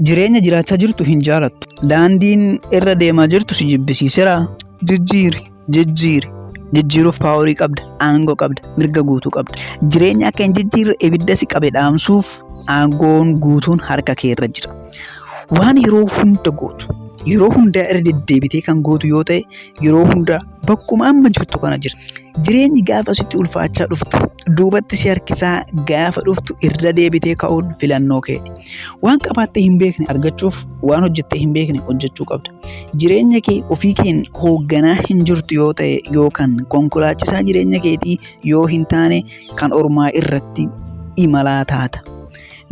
Jireenya jiraachaa jirtu hin jaalattu. Daandiin irra deemaa jirtu si jibbisiiseera. Jijjiiri, jijjiiri. Jijjiiruuf paaworii qabda, aangoo qabda, mirga guutuu qabda. Jireenya akka hin jijjiirre ibidda si qabe dhaamsuuf aangoon guutuun harka kee irra jira. Waan yeroo hunda gootu, yeroo hunda irra deddeebitee kan gootu yoo ta'e, yeroo hunda bakkuma amma jirtu kana jirta. Jireenyi gaafa sitti ulfaachaa dhuftu, duubatti si harkisaa gaafa dhuftu irra deebitee ka'uun filannoo keeti. Waan qabaattee hin beekne argachuuf waan hojjettee hin beekne hojjechuu qabda. Jireenya kee ofii keen hoogganaa hin jirtu yoo ta'e yookaan konkolaachisaa jireenya keetii yoo hin taane kan ormaa irratti imalaa taata.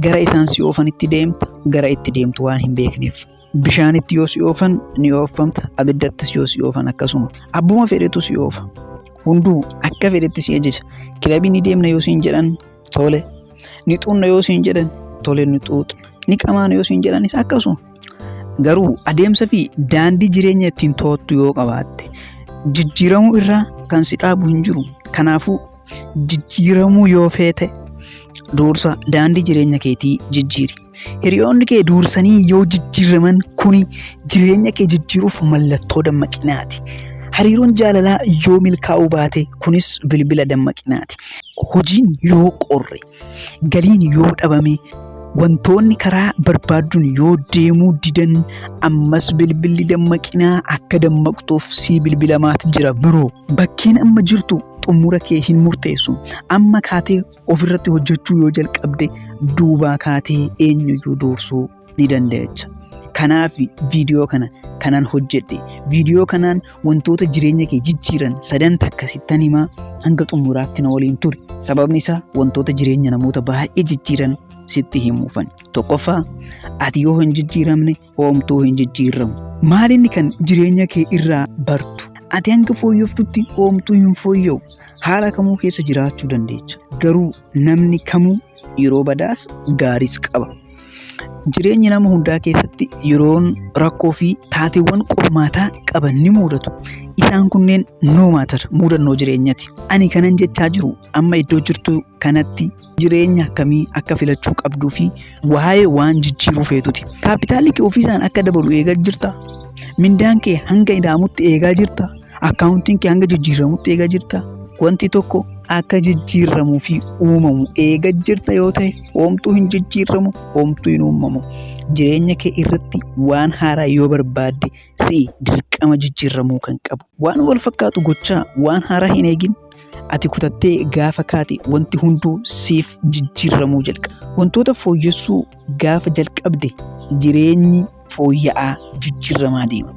Gara isaan si oofanitti deemta, gara itti deemtu waan hin beekneef. Bishaanitti yoo si oofan ni oofamta, abiddattis yoo si oofan akkasuma. Abbuma fedhetu si oofa. Hunduu akka fedhetti si ajaja. Kilabii ni deemna yoo siin jedhan tole. Ni xuunna yoo siin jedhan tole ni xuuxna. Ni qamaana yoo siin jedhanis akkasuma. Garuu adeemsa fi daandii jireenya ittiin to'attu yoo qabaatte jijjiiramuu irraa kan si dhaabu hin jiru. Kanaafuu jijjiiramuu yoo feete dursa daandii jireenya keetii jijjiiri. Hiriyoonni kee dursanii yoo jijjiiraman kuni jireenya kee jijjiiruuf mallattoo dammaqinaati. Hariiroon jaalalaa yoo milkaa'uu baate kunis bilbila dammaqinaati. Hojiin yoo qorre, galiin yoo dhabame, wantoonni karaa barbaadduun yoo deemuu didan ammas bilbilli dammaqinaa akka dammaqxuuf sii bilbilamaat jira biroo. Bakkeen amma jirtu xumura kee hin murteessu. Amma kaatee ofirratti hojjechuu yoo jalqabde duubaa kaatee eenyuyyuu duursuu ni dandeecha. Kanaaf viidiyoo kana kanan hojjedhe. Viidiyoo kanaan wantoota jireenya kee jijjiiran sadan takka sittan himaa hanga xumuraatti na waliin turi. Sababni isaa wantoota jireenya namoota baay'ee jijjiiran sitti himuufan. Tokkoffaa, ati yoo hin jijjiiramne hoomtuu hin jijjiiramu. Maalinni kan jireenya kee irraa bartu? Ati hanga fooyyoftutti hoomtuu hin fooyya'u. Haala kamuu keessa jiraachuu dandeecha. Garuu namni kamuu yeroo badaas gaariis qaba. Jireenya nama hundaa keessatti yeroon rakkoo fi taateewwan qormaataa qaban ni mudatu. Isaan kunneen no matter mudannoo jireenyati. Ani kanan jechaa jiru amma iddoo jirtu kanatti jireenya akkamii akka filachuu qabduu fi waa'ee waan jijjiiruu feetuti. Kaapitaalli kee ofiisaan akka dabalu eegaa jirta. Mindaan kee hanga ida'amutti eegaa jirta. Akkaawuntiin kee hanga jijjiiramutti eegaa jirta. Wanti tokko akka jijjiiramuu fi uumamu eegaa jirta yoo ta'e homtuu hin jijjiiramu, homtuu hin uumamu. Jireenya kee irratti waan haaraa yoo barbaadde si'i dirqama jijjiiramuu kan qabu. Waan wal fakkaatu gochaa waan haaraa hin eegin. Ati kutattee gaafa kaate wanti hunduu siif jijjiiramuu jalqaba. Wantoota fooyyessuu gaafa jalqabde jireenyi fooyya'aa jijjiiramaa deema.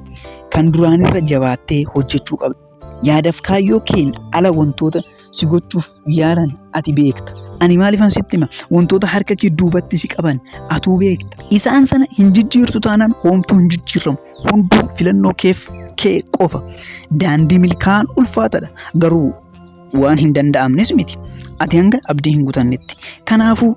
Kan duraanirra jabaattee hojjechuu qabda. Yaadaf kaayyoo keen ala wantoota si gochuuf yaalan ati beekta. Ani maalifan sitti hima? Wantoota harka kee duubatti si qaban atuu beekta. Isaan sana hin jijjiirtu taanaan homtuu hin jijjiiramu. Hunduu filannoo keef kee qofa. Daandii milkaa'aan ulfaatadha. Garuu waan hin danda'amnes miti. Ati hanga abdii hin kutannetti. Kanaafuu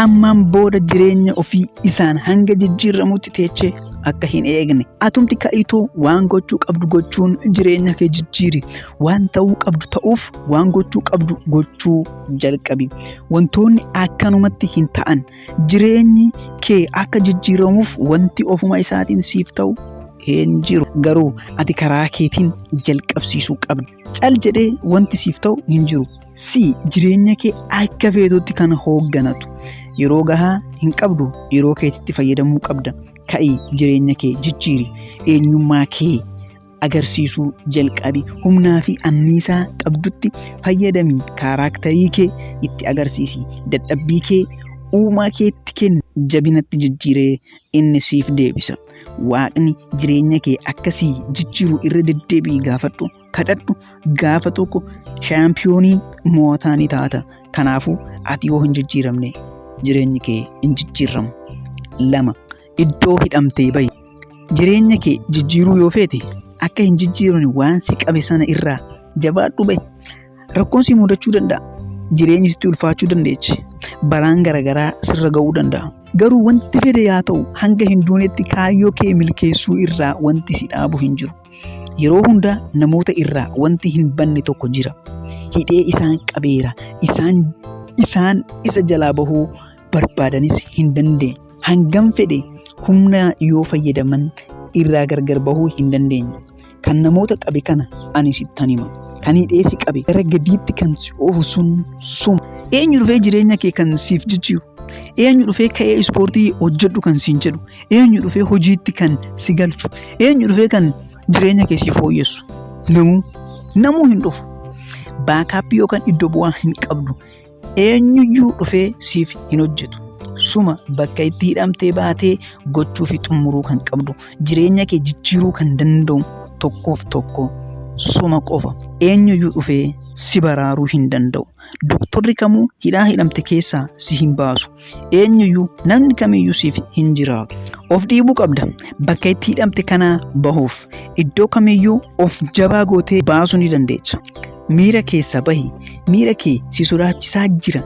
ammaan booda jireenya ofii isaan hanga jijjiiramutti teechee akka hin eegne. Atumti ka'itoo waan gochuu qabdu gochuun jireenya kee jijjiiri. Waan ta'uu qabdu ta'uuf waan gochuu qabdu gochuu jalqabi. Wantoonni akkanumatti hin ta'an. Jireenyi kee akka jijjiiramuuf wanti ofuma isaatiin siif ta'u hin jiru. Garuu ati karaa keetiin jalqabsiisuu qabda. Cal jedhee wanti siif ta'u hin jiru. Si jireenya kee akka feetutti kan hoogganatu. Yeroo gahaa hin qabdu, yeroo keetitti fayyadamuu qabda. Ka'ii jireenya kee jijjiiri. Eenyummaa kee agarsiisuu jalqabi. Humnaa fi anniisaa qabdutti fayyadami. Kaaraaktarii kee itti agarsiisi. Dadhabbii kee uumaa keetti kenni. Jabinatti jijjiiree inni siif deebisa. Waaqni jireenya kee akkasii jijjiiru irra deddeebi'i gaafadhu. Kadhadhu gaafa tokko shaampiyoonii mo'ataa ni taata. Kanaafuu ati yoo hin jijjiiramne jireenyi kee hin jijjiiramu. 2. Iddoo hidhamtee bahi. Jireenya kee jijjiiruu yoo feete akka hin jijjiiramne waan si qabe sana irraa jabaadhu bahi. Rakkoon si mudachuu danda'a. Jireenyi sitti ulfaachuu dandeechi. Balaan garaagaraa sirra ga'uu danda'a. Garuu wanti fedhe yaa ta'u hanga hin duunetti kaayyoo kee milkeessuu irraa wanti si dhaabu hin jiru. Yeroo hunda namoota irraa wanti hin banne tokko jira. Hidhee isaan qabeera. Isaan isaan isa jalaa bahuu barbaadanis hin dandeenye. Hangam fedhe Humna yoo fayyadaman irraa gargar bahuu hin dandeenye. Kan namoota qabe kana ani sittan hima. Kan hidhee si qabe gara gadiitti kan si oofu sun suma. Eenyu dhufee jireenya kee kan siif jijjiiru? Eenyu dhufee ka'ee ispoortii hojjedhu kan siin jedhu? Eenyu dhufee hojiitti kan si galchu? Eenyu dhufee kan jireenya kee siif fooyyessu? Namuu namuu hin dhufu. Baakaappii yookaan iddoo bu'aa hin qabdu. Eenyuyyuu dhufee siif hin hojjetu. Suma bakka itti hidhamtee baatee gochuu fi xumuruu kan qabdu, jireenya kee jijjiiruu kan danda'u tokkoof tokko suma qofa. Eenyuyyuu dhufee si baraaruu hin danda'u. Doktorri kamuu hidhaa hidhamte keessaa si hin baasu. Eenyuyyuu namni kamiyyuu siif hin jiraatu. Of dhiibuu qabda. Bakka itti hidhamte kanaa bahuuf iddoo kamiyyuu of jabaa gootee baasuu ni dandeecha. Miira keessa bahi. Miira kee si sodaachisaa jira.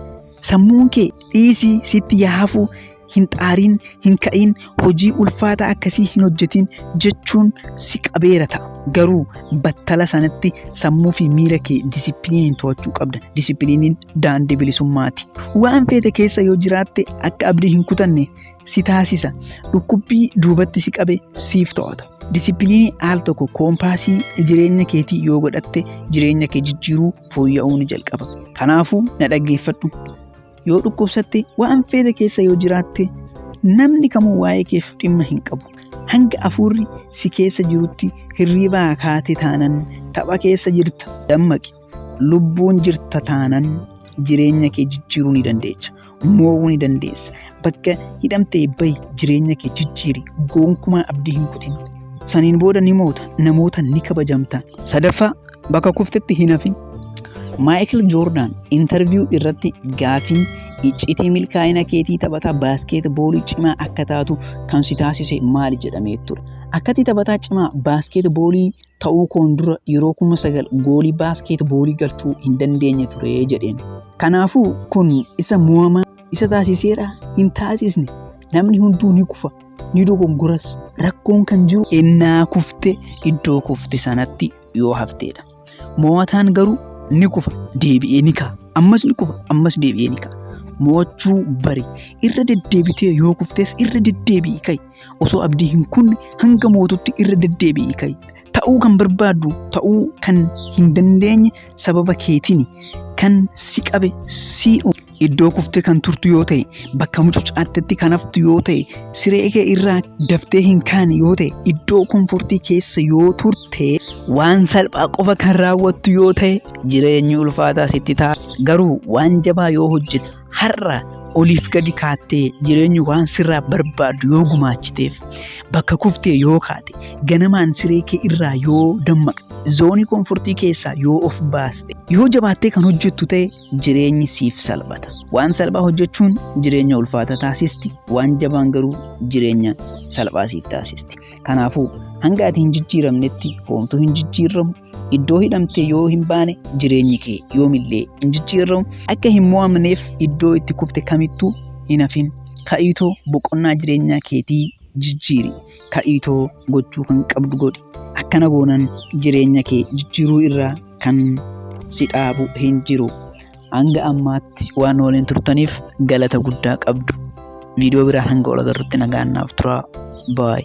Sammuun kee dhiisii sitti yaa hafu hin xaariin, hin ka'iin, hojii ulfaataa akkasii hin hojjetin jechuun si qabeera ta'a. Garuu battala sanatti sammuu fi miira kee disipiliiniin to'achuu qabda. Disipiliiniin daandii bilisummaati. Waan feete keessa yoo jiraatte akka abdii hin kutanne si taasisa. Dhukkubbii duubatti si qabe siif to'ata. Disipiliinii al tokko koompaasii jireenya keetii yoo godhatte jireenya kee jijjiiruu fooyya'uu ni jalqaba. Kanaafuu na dhaggeeffadhu. Yoo dhukkubsatte waan feete keessa yoo jiraatte namni kamuu waa'ee keef dhimma hin qabu. Hanga afuurri si keessa jirutti hirribaa kaate taanan tapha keessa jirta. Dammaqi. Lubbuun jirta taanan jireenya kee jijjiiruu ni dandeecha. Mo'uu ni dandeessa. Bakka hidhamtee bahi jireenya kee jijjiiri. Gonkumaa abdii hin kutin. Saniin booda ni moota. Namoota ni kabajamta. Sadaffaa bakka kuftetti hin hafin. Maayikil Joordaan intarviyuu irratti gaafiin iccitii milkaa'ina keetii taphataa baaskeet boolii cimaa akka taatu kan si taasise maali jedhamee ture. Akkati taphataa cimaa baaskeet boolii ta'uu koon dura yeroo 9,000 goolii baaskeet boolii galchuu hin dandeenye ture jedheen. Kanaafuu kun isa mo'amaa isa taasiseera hin taasisne. Namni hunduu ni kufa, ni dogongoras. Rakkoon kan jiru ennaa kufte iddoo kufte sanatti yoo hafteedha. Mo'ataan garuu ni kufa, deebi'ee ni ka'a. Ammas ni kufa, ammas deebi'ee ni ka'a. Mo'achuu bari. Irra deddeebitee yoo kuftes irra deddeebi'i ka'i. Osoo abdii hin kunne hanga mootutti irra deddeebi'i ka'i. Ta'uu kan barbaaddu ta'uu kan hin dandeenye sababa keetini. Kan si qabe si iddoo kuftee kan turtu yoo ta'e, bakka mucucaattetti kan haftu yoo ta'e, siree kee irraa daftee hin kaane yoo ta'e, iddoo komfortii keessa yoo turte, waan salphaa qofa kan raawwattu yoo ta'e, jireenyi ulfaataa sitti ta'a. Garuu waan jabaa yoo hojjette, har'a oliif gadi kaattee jireenyi waan sirraa barbaadu yoo gumaachiteef, bakka kuftee yoo kaate, ganamaan siree kee irraa yoo dammaqxe, zoonii komfortii keessaa yoo of baaste, yoo jabaattee kan hojjettu ta'e jireenyi siif salphata. Waan salphaa hojjechuun jireenya ulfaataa taasisti, waan jabaan garuu jireenya salphaa siif taasisti. Kanaafuu hanga ati hin jijjiiramnetti homtuu hin jijjiiramu. Iddoo hidhamte yoo hin baane jireenyi kee yoomillee hin jijjiiramu. Akka hin mo'amneef iddoo itti kufte kamittuu hin hafin. Ka'iitoo boqonnaa jireenyaa keetii jijjiiri. Ka'iitoo gochuu kan qabdu godhi. Akkana goonan jireenya kee jijjiiruu irraa kan si dhaabu hin jiru. Hanga ammaatti waan waliin turtaniif galata guddaa qabdu. Viidiyoo biraa hanga wal agarrutti nagaan naaf turaa. Baay.